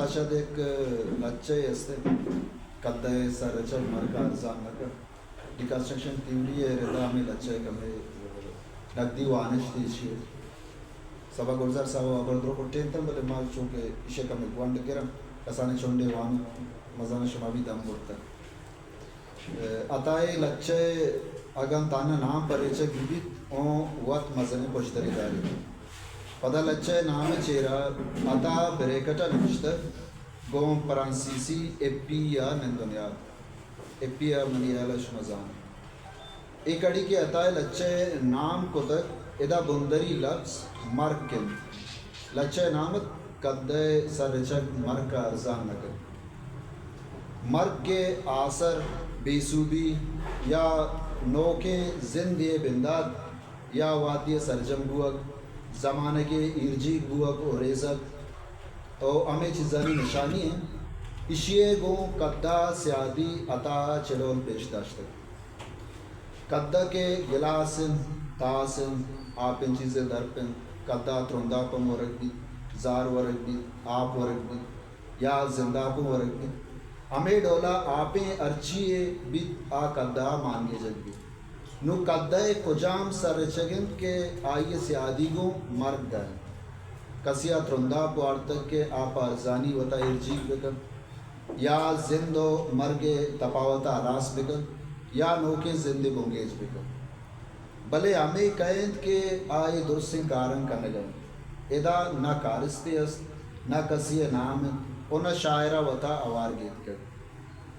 بادشاہ ءِ یک لچہ ئے است انت، کدہ ءِ سر رچگ مرگ ءَ ارزان نہ کنت۔ ڈیکنسٹرکشن تھیوری ءِ ردا ہمے لچہ ءِ کمے نقدی وانش دی ایشی ءِ۔ سبا گلزار صاحب ءَ ہبر درو کٹینتن، بلے ما چونکہ ایشی ءَ کمے گونڈ گراں، کسانیں چنڈے وانت، مزن شما بھی دم برتگ۔ عطا ءِ لچہ ءِ اگاں تہنا نام پریچگ بہ بیت، اوں وت مزنیں پژدرے داریت۔ پدا لچہ ءِ نام ءِ چیرا عطا بریکٹ ءَ نبشتگ، گوں فرانسیسی ایپی ءَ نند و نیاد۔ ایپی ءَ منی ہیال ءَ شما زان ئے۔ اے کڑی کہ عطا ءِ لچہ ءِ نام کتگ، ادا بندری لبز مرک انت۔ لچہ ءِ نام ات کدہ ءِ سر رچگ مرک ءَ ارزان نہ کنت۔ مرک ءِ آسر، بے سوبی یا نوکیں زندے ءِ بندات یا وہدی ءِ سرجم بوگ، زمانگ ءِ ایرجیگ بوگ و ریزگ و ہمے چیزانی نشانی انت۔ ایشی ءَ گوں کدہ ءِ سیادی عطا ءَ چہ ڈول پیش داشتگ۔ کدہ کہ گلاس انت، تاس انت، آپیں چیزے درپ انت، کدہ ءَ ترنداپ ہم ورگ بیت، زار ورگ بیت، آپ ورگ بیت یا زنداپ ہم ورگ بیت۔ ہمے ڈولا آپیں ہرچی یے بیت، آ کدہ ءَ مان گیجگ بیت۔ نوں کدہ ءِ کجام سر رچگ انت کہ آئی ءِ سیادی گوں مرگ ءَ انت؟ کسے ءَ ترنداپ وارتگ کہ آپ ءَ ارزانی وتا ایرجیگ بہ کنت، یا زند و مرگ ءِ تپاوت ءَ ہلاس بہ کنت، یا نوکیں زندے بنگیج بہ کنت۔ بلے ہمے کئے انت کہ آ اے درستیں کاراں کنگ ءَ انت؟ ادا نہ کارستے است، نہ کسے ءِ نام انت و نہ شاعر ءَ وتا ہوار گیتکگ۔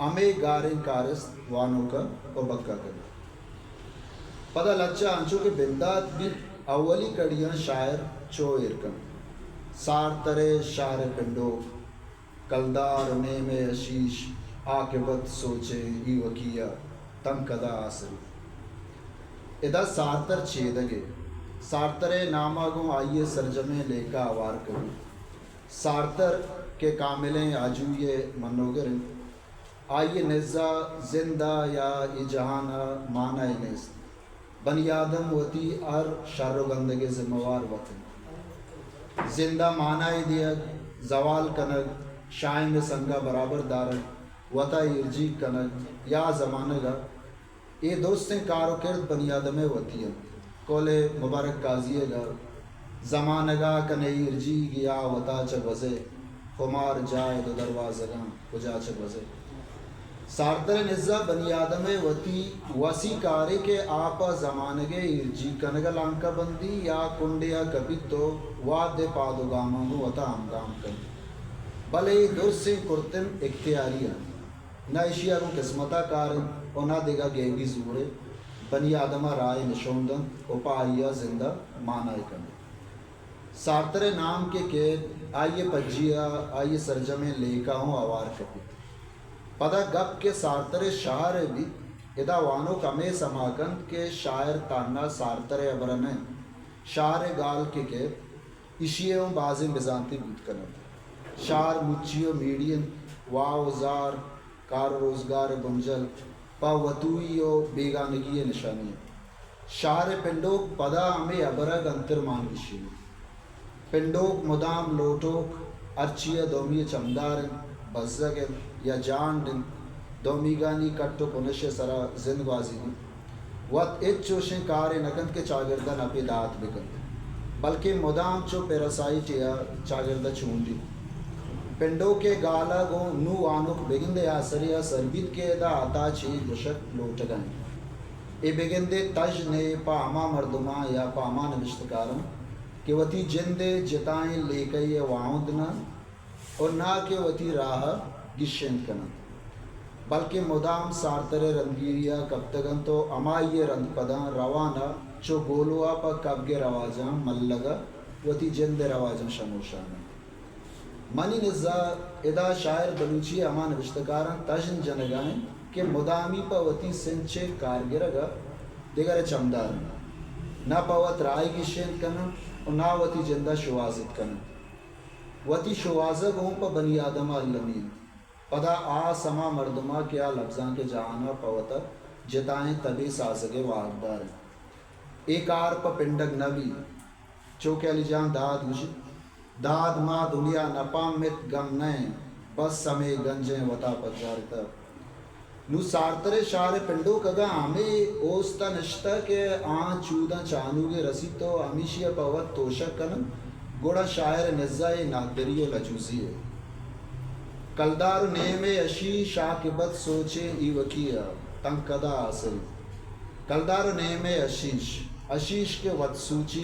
ہمے گاریں کارست وانوک ءَ و بکا کنت۔ پدا لچہ انچو کہ بندات بیت، اولی کڑیاں شاعر چو ایر کنت: سارتر ءِ شہر ءِ پنڈوک، کلدار و نیم ءِ حشیش، عاقبت سوچیں ایوکی ءَ تنکدہ آسری۔ ادا سارتر چیدگے۔ سارتر ءِ نام ءَ گوں آئی ءِ سرجمیں لیکہ ہوار کبیت۔ سارتر کہ کاملیں آجوئی ءِ منوگر انت، آئی ءِ نزا زند ءَ یا اے جہان ءَ معنائے نیست۔ بنی آدم وتی ہر شر و گندگ ءِ ذمہ وار وت انت۔ زند ءَ معنائے دیگ، زوال کنگ، شاہین ءِ سنگ ءَ برابر دارگ، وتا ایرجیگ کنگ یا زمانگ ءَ، اے درستیں کار و کرد بنی آدم ءِ وتی انت۔ قول مبارک قاضی ئیگ ءَ: زمانگ ءَ کن ئے ایرجیگ یا وتا چہ گوزئے، خمار جاہ ءِ دو دروازگاں کجا چہ گوزئے۔ سارتر ءِ نزا بنی آدم ءِ وتی وسی کارے کہ آ پہ زمانگ ءِ ایرجیگ کنگ ءَ لانکہ بندی یا کنڈے ءَ کپیت و وہد ءِ پاد و گاماں گوں وتا ہمگام کنت۔ بلے اے درسیں کرتن اختیاری انت۔ نہ ایشی ءَ گوں قسمت ءَ کار انت و نہ دگہ گیبی زورے بنی آدم ءَ راہے نشون دنت و پہ آئی ءَ زند ءَ معنائے کنت۔ سارتر ءِ نام کہ کیت، آئی ءِ پجی ءَ آئی ءِ سرجمیں لیکہ اوں ہوار کپیت۔ پدا گپ کہ سارتر ءِ شہر ءِ بیت، ادا وانوک ہمے سما کنت کہ شاعر تہنا سارتر ءِ ہبر ءَ نہ انت۔ شہر ءِ گال کہ کیت، ایشی ءِ اوں بازیں بزانتے بوت کننت۔ شہر مچی و میڑی انت، واہ و زار، کار و روزگار ءِ بنجل، پہ وتوئی و بیگانگی ءِ نشانی انت۔ شہر ءِ پنڈوک پدا ہمے ہبر ءَ گنتر مان گیشینیت۔ پنڈوک مدام لوٹوک، ہرچی ءَ دومی ءِ چمدار انت، بزگ انت یا جانڈ انت، دومیگانی کٹ و کنش ءِ سرا زند گوازینیت۔ وت ہچ چوشیں کارے نہ کنت کہ چاگرد ءَ نپے دات بہ کنت، بلکیں مدام چو پیراسائٹے ءَ چاگرد ءَ چونڈیت۔ پنڈوک ءِ گال ءَ گوں نوں وانوک بگندے آسرے ءَ سر بیت کہ ادا عطا چے گوشگ لوٹگ ءَ انت۔ اے بگندے تژن ءِ پہ ہما مردماں یا پہ ہما نبشتکاراں کہ وتی جند ءِ جتائیں لیکہے ءِ واہند نہ انت، و نا کہ وتی راہ ءَ گیشینت کن انت، بلکیں مدام سارتر ءِ رندگیری ءَ کپتگ انت و ہمائی ءِ رندپداں روان ءَ چو گولو ءَ پہ کبگ ءِ رواجاں ملگ ءَ وتی جند ءِ رواجاں شموشان انت۔ منی نزا ادا شاعر بلوچی ءِ ہما نبشتہ کاراں تژن جنگ ءَ انت کہ مدامی پہ وتی سنچ ءِ کار گرگ ءَ دگر ءِ چمدار انت، نہ پہ وت راہے گیشینت کن انت و نا وتی جند ءَ شوہازیت کن انت۔ وتی شوہازگ اوں پہ بنی آدم ءَ المی انت۔ پدا آس ہما مردم ءَ کہ آ لبزانک ءِ جہان ءَ پہ وت ءَ جتائیں تبے سازگ ءِ واہگدار انت۔ اے کار پہ پنڈگ نہ بیت۔ چو کہ علی جان داد گوشیت، داد ما دنیا نہ پامت گم نئیں، بس ہمے گنجیں وتا پجارتہ۔ نوں سارتر ءِ شار ءِ پنڈوکگاں ہمے اوست ءَ نشتہ کہ آ چوداں چانوگے رسیت ءُ ہمیشی ءَ پہ وت توشگ کننت، گڑا شاعر ءِ نزا اے نادری ءُ لجوزی ءِ۔ کلدار ءُ نیم ءِ اشیش، عاقبت سوچے ایوکی ءَ، تنک کدا آسری۔ کلدار ءُ نیم ءِ اشیش، اشیش کہ وت سوچی،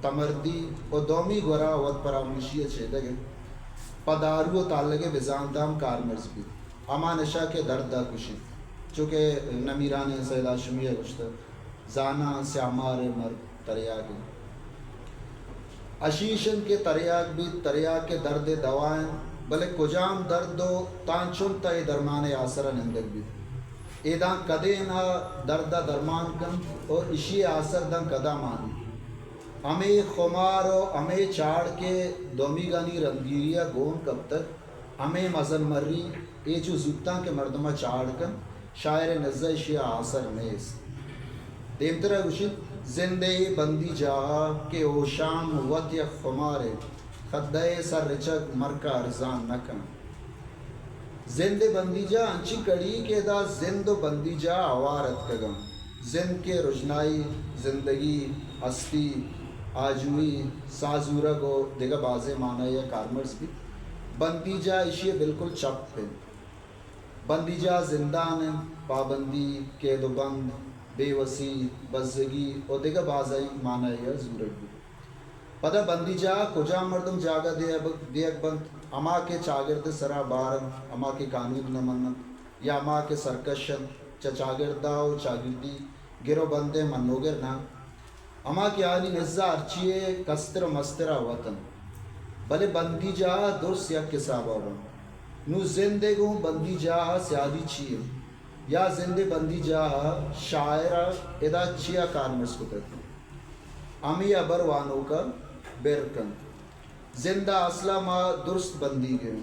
تمردی ءُ دومی گورا وت پراموشی ءَ چیدگ انت، پہ دارو ءُ تالگ ءِ بزانت ءَ ہم کارمرز بیت۔ ہما نشہ کہ درد ءَ کشیت، چو کہ نمیرانیں سید ہاشمی ءَ گوشتہ، زاناں سیاہ مار ءِ مرگ تریاگ انت۔ اشیش انت کہ تریاگ بیت، تریاگ کہ درد ءِ دوا انت، بلے کجام درد ءُ تاں چنت ءَ اے درمان ءِ آسر ءَ نندگ بیت؟ اے داں کدین ءَ درد ءَ درمان کنت ءُ اشی ءِ آسر داں کدا مانیت؟ ہمے خمار ءُ ہمے چاڑ کہ دومیگانی رندگیری ءَ گون کپتگ، ہمے مزن مری، اے چو زوتاں کہ مردم ءَ چاڑ کنت، شاعر ءِ نزا اشی ءِ آسر نیست۔ دیمتر ءَ گوشیت، زند ءِ اے بندی جاہ ءَ کہ ہوشام وت یک خمارے، خدہ ءِ سر رچگ مرک ءَ ارزان نہ کنت۔ زند ءِ بندی جاہ انچیں کڑی کہ ادا زند ءُ بندی جاہ ہوار اتکگ انت۔ زند کہ رژنائی، زندگی، ہستی، آجوئی، ساہ زورگ ءُ دگہ بازیں معنائی ءَ کارمرز بیت، بندی جاہ ایشی ءِ بالکل چپ انت۔ بندی جاہ زندان انت، پابندی، قید ءُ بند، بے وسی، بزگی ءُ دگہ بازیں معنائی ءَ زورگ بیت۔ پدا بندی جاہ ءَ کجام مردم جاگہ دیگ، دیگ بنت؟ ہما کہ چاگرد ءِ سرا بار انت، ہما کہ کانود نہ من انت، یا ہما کہ سرکش انت، چہ چاگرد ءَ ءُ چاگردی گر ءُ بند ءِ منوگر نہ انت، ہما کہ آنی نزا ہرچی ءِ کستر ءُ مستر ءَ وت انت، بلے بندی جاہ ءَ درست یک حساب ءَ بنت۔ نوں زند ءِ گوں بندی جاہ ءَ سیادی چی انت؟ یا زند ءِ بندی جاہ ءَ شاعر ءَ ادا چیا کارمرز کتگ؟ ہمے ہبر وانوک ءَ بر کنت۔ زند ءَ اصل ءَ ما درست بندیگ ایں۔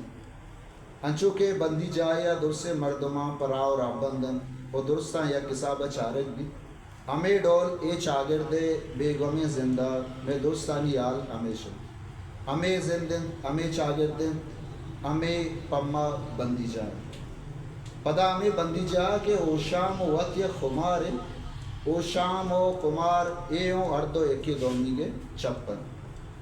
انچو کہ بندی جاہے ءَ درستیں مردماں پہ راہ ءُ راہبند انت ءُ درستاں یک حساب ءَ چارگ بیت، ہمے ڈول اے چاگرد ءِ بے گمیں زند ءَ مئے درستانی ہال ہمیش انت۔ ہمے زند انت، ہمے چاگرد انت، ہمے پما بندی جاہ انت۔ پدا ہمے بندی جاہ کہ ہوشام وت یک خمار انت، ہوشام ءُ خمار اے اوں ہر دو یکے دومیگ ءِ چپ انت۔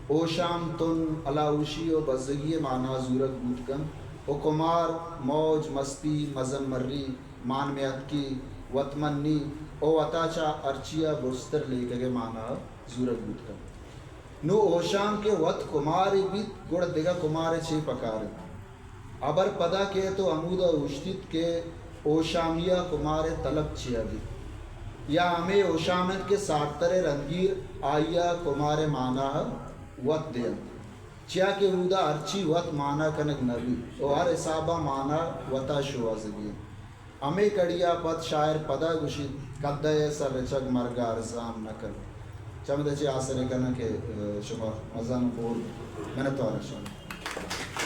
ہوشام تن، ہلاہوشی ءُ بزگی ءِ مانا زورگ بوت کنت ءُ خمار موج، مستی، مزن مری، مان میاتکی، وتمنی ءُ وتا چہ ہرچی ءَ برزتر لیکگ ءِ مانا زورگ بوت کنت۔ نوں ہوشام کہ وت خمارے بیت، گڑا دگہ خمارے چے پکار انت؟ ہبر پدا کیت ءُ ہمودا اوشتیت کہ ہوشامی ءَ خمار ءِ طلب چیا بیت؟ یا ہمے ہوشام انت کہ سارتر ءِ رندگیر آئی ءَ خمار ءِ مانا ءَ وت دینت؟ چیا کہ اودا ہرچی وت مانا کنگ نہ بیت ءُ ہر حساب ءَ مانا وتا شوہازگی انت۔ ہمے کڑی ءَ پد شاعر پدا گوشیت، کدہ ءِ سر رچگ مرگ ءَ ارزان نہ کنت۔ چمدا چہ آسر ءَ کناں کہ، ءَ، شما مزن پور منتوار شما۔